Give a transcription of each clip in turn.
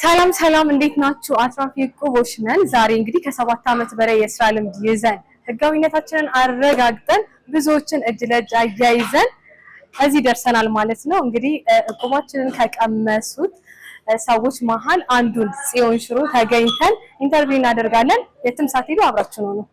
ሰላም ሰላም፣ እንዴት ናችሁ? አትራፊ እቁቦች ነን። ዛሬ እንግዲህ ከ7 ዓመት በላይ የስራ ልምድ ይዘን ህጋዊነታችንን አረጋግጠን ብዙዎችን እጅ ለእጅ አያይዘን እዚህ ደርሰናል ማለት ነው። እንግዲህ እቁባችንን ከቀመሱት ሰዎች መሀል አንዱን ጽዮን ሽሮ ተገኝተን interview እናደርጋለን። የትም ሳትሄዱ አብራችሁ ነው።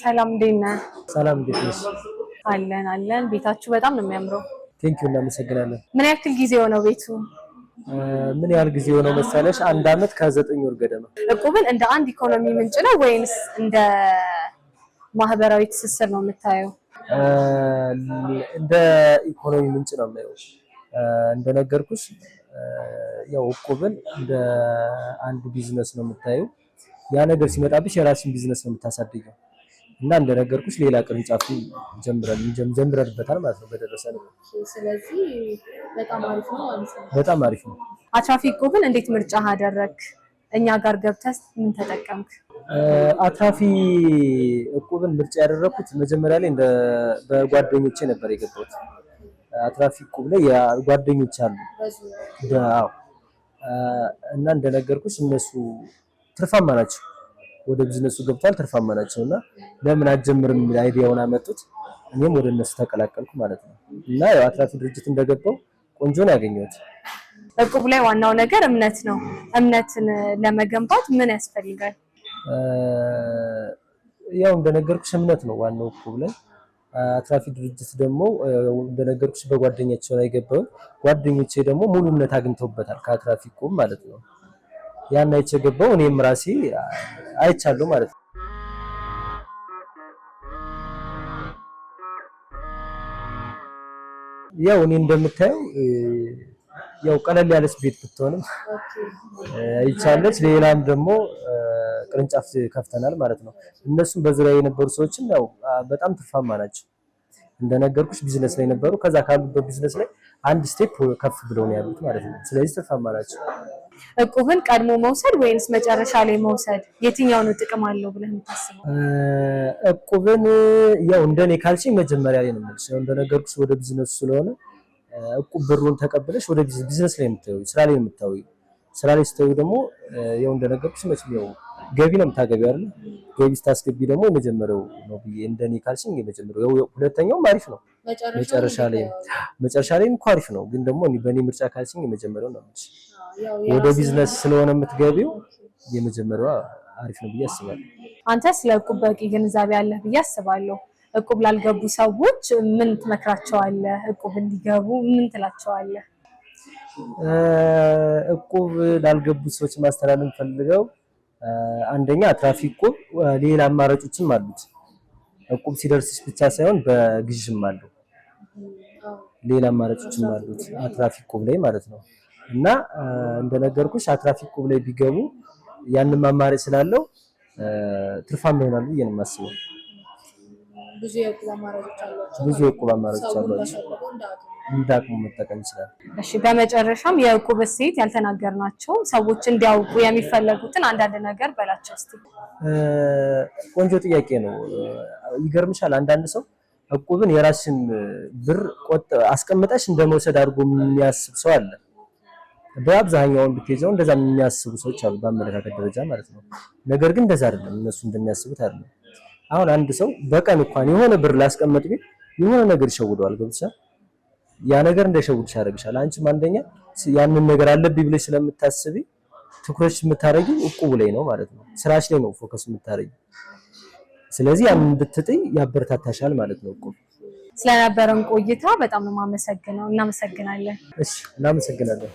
ሰላም፣ እንዴት ነህ? ሰላም፣ እንዴት ነሽ? አለን አለን። ቤታችሁ በጣም ነው የሚያምረው። Thank you፣ እናመሰግናለን። ምን ያክል ጊዜ የሆነው ቤቱ? ምን ያህል ጊዜ የሆነው መሰለሽ? 1 አመት ከ9 ወር ገደማ። እቁብን እንደ አንድ ኢኮኖሚ ምንጭ ነው ወይንስ እንደ ማህበራዊ ትስስር ነው የምታየው? እንደ ኢኮኖሚ ምንጭ ነው የማየው። እንደነገርኩሽ ያው እቁብን እንደ አንድ ቢዝነስ ነው የምታየው። ያ ነገር ሲመጣብሽ የራስሽን ቢዝነስ ነው የምታሳድገው እና እንደነገርኩሽ ሌላ ቅርንጫፍ ጀምረንበታል ማለት ነው በደረሰ ነው። ስለዚህ በጣም አሪፍ ነው ማለት ነው። በጣም አሪፍ ነው። አትራፊ እቁብን እንዴት ምርጫ አደረግክ? እኛ ጋር ገብተህ ምን ተጠቀምክ? አትራፊ እቁብን ምርጫ ያደረኩት መጀመሪያ ላይ እንደ በጓደኞቼ ነበር የገባሁት። አትራፊ እቁብ ላይ ጓደኞች አሉ። አዎ፣ እና እንደነገርኩሽ እነሱ ትርፋማ ናቸው። ወደ ቢዝነሱ ገብቷል፣ ትርፋማ ናቸው እና ለምን አትጀምርም የሚል idea ውን አመጡት። እኔም ወደ እነሱ ተቀላቀልኩ ማለት ነው። እና ያው አትራፊ ድርጅት እንደገባው ቆንጆ ነው ያገኘሁት። እቁብ ላይ ዋናው ነገር እምነት ነው። እምነትን ለመገንባት ምን ያስፈልጋል? ያው እንደነገርኩሽ እምነት ነው ዋናው እቁብ ላይ። አትራፊ ድርጅት ደግሞ እንደነገርኩሽ በጓደኛቸው ላይ ገባሁ። ጓደኞቼ ደግሞ ሙሉ እምነት አግኝተውበታል ከአትራፊ እቁብ ማለት ነው። ያን አይቼ ገባሁ። እኔም ራሴ አይቻለሁ ማለት ነው። ያው እኔ እንደምታየው ያው ቀለል ያለች ቤት ብትሆንም ይቻለች። ሌላም ደግሞ ቅርንጫፍ ከፍተናል ማለት ነው። እነሱም በዙሪያ የነበሩ ሰዎችም ያው በጣም ትርፋማ ናቸው። እንደነገርኩሽ ቢዝነስ ላይ ነበሩ። ከዛ ካሉበት ቢዝነስ ላይ አንድ step ከፍ ብለው ነው ያሉት ማለት ነው። ስለዚህ ትርፋማ ናቸው። እቁብን ቀድሞ መውሰድ ወይንስ መጨረሻ ላይ መውሰድ የትኛው ነው ጥቅም አለው ብለህ የምታስበው? እቁብን ያው እንደኔ ካልሽኝ መጀመሪያ ላይ ነው የምልሽ። ያው እንደነገርኩሽ ወደ ቢዝነሱ ስለሆነ እቁብ ብሩን ተቀብለሽ ወደ ቢዝነስ ላይ የምታየው ስራ ላይ የምታየው ስራ ላይ ስትተዪው ደግሞ ያው እንደነገርኩሽ መቼም ያው ገቢ ነው የምታገቢው አይደል? ገቢ ስታስገቢ ደግሞ የመጀመሪያው ነው ብዬ እንደኔ ካልሽኝ የመጀመሪያው፣ ያው ሁለተኛውም አሪፍ ነው። መጨረሻ ላይ መጨረሻ ላይ እንኳን አሪፍ ነው፣ ግን ደግሞ በእኔ ምርጫ ካልሽኝ የመጀመሪያው ነው የምልሽ። ወደ ቢዝነስ ስለሆነ የምትገቢው የመጀመሪያው አሪፍ ነው ብዬ አስባለሁ። አንተ ስለ እቁብ በቂ ግንዛቤ አለህ ብዬ አስባለሁ። እቁብ ላልገቡ ሰዎች ምን ትመክራቸዋለህ? እቁብ እንዲገቡ ምን ትላቸዋለህ? እቁብ ላልገቡ ሰዎች ማስተላለፍ ፈልገው አንደኛ አትራፊ እቁብ ሌላ አማራጮችም አሉት። እቁብ ሲደርስሽ ብቻ ሳይሆን በግዥም አለው። ሌላ አማራጮችም አሉት አትራፊ እቁብ ላይ ማለት ነው። እና እንደነገርኩሽ አትራፊ እቁብ ላይ ቢገቡ ያንን አማራጭ ስላለው ትርፋማ ይሆናሉ ብዬ ነው የማስበው። ብዙ የእቁብ አማራጮች አሏቸው። ብዙ የእቁብ አማራጮች አሏቸው። እንዳቅሙ መጠቀም ይችላል። እሺ፣ በመጨረሻም የእቁብ እሴት ያልተናገርናቸው ሰዎች እንዲያውቁ የሚፈለጉትን አንዳንድ ነገር በላቸው እስቲ። ቆንጆ ጥያቄ ነው። ይገርምሻል፣ አንዳንድ ሰው እቁብን የራስሽን ብር አስቀምጠሽ እንደመውሰድ አድርጎ የሚያስብ ሰው አለ። በአብዛኛውን ብትይዘው እንደዛ የሚያስቡ ሰዎች አሉ፣ በአመለካከት ደረጃ ማለት ነው። ነገር ግን እንደዛ አይደለም፣ እነሱ እንደሚያስቡት አይደለም። አሁን አንድ ሰው በቀን እንኳን የሆነ ብር ላስቀምጥ ቢል የሆነ ነገር ይሸውደዋል። ገብቶሻል? ያ ነገር እንዳይሸውድሽ ያደርግሻል። አንቺም አንደኛ ያንን ነገር አለብኝ ብለሽ ስለምታስቢ ትኩረት የምታደርጊው እቁቡ ላይ ነው ማለት ነው። ስራሽ ላይ ነው focus የምታደርጊው። ስለዚህ ያንን ብትጥይ ያበረታታሻል ማለት ነው እቁብ። ስለነበረን ቆይታ በጣም ነው የማመሰግነው። እናመሰግናለን። እሺ፣ እናመሰግናለን።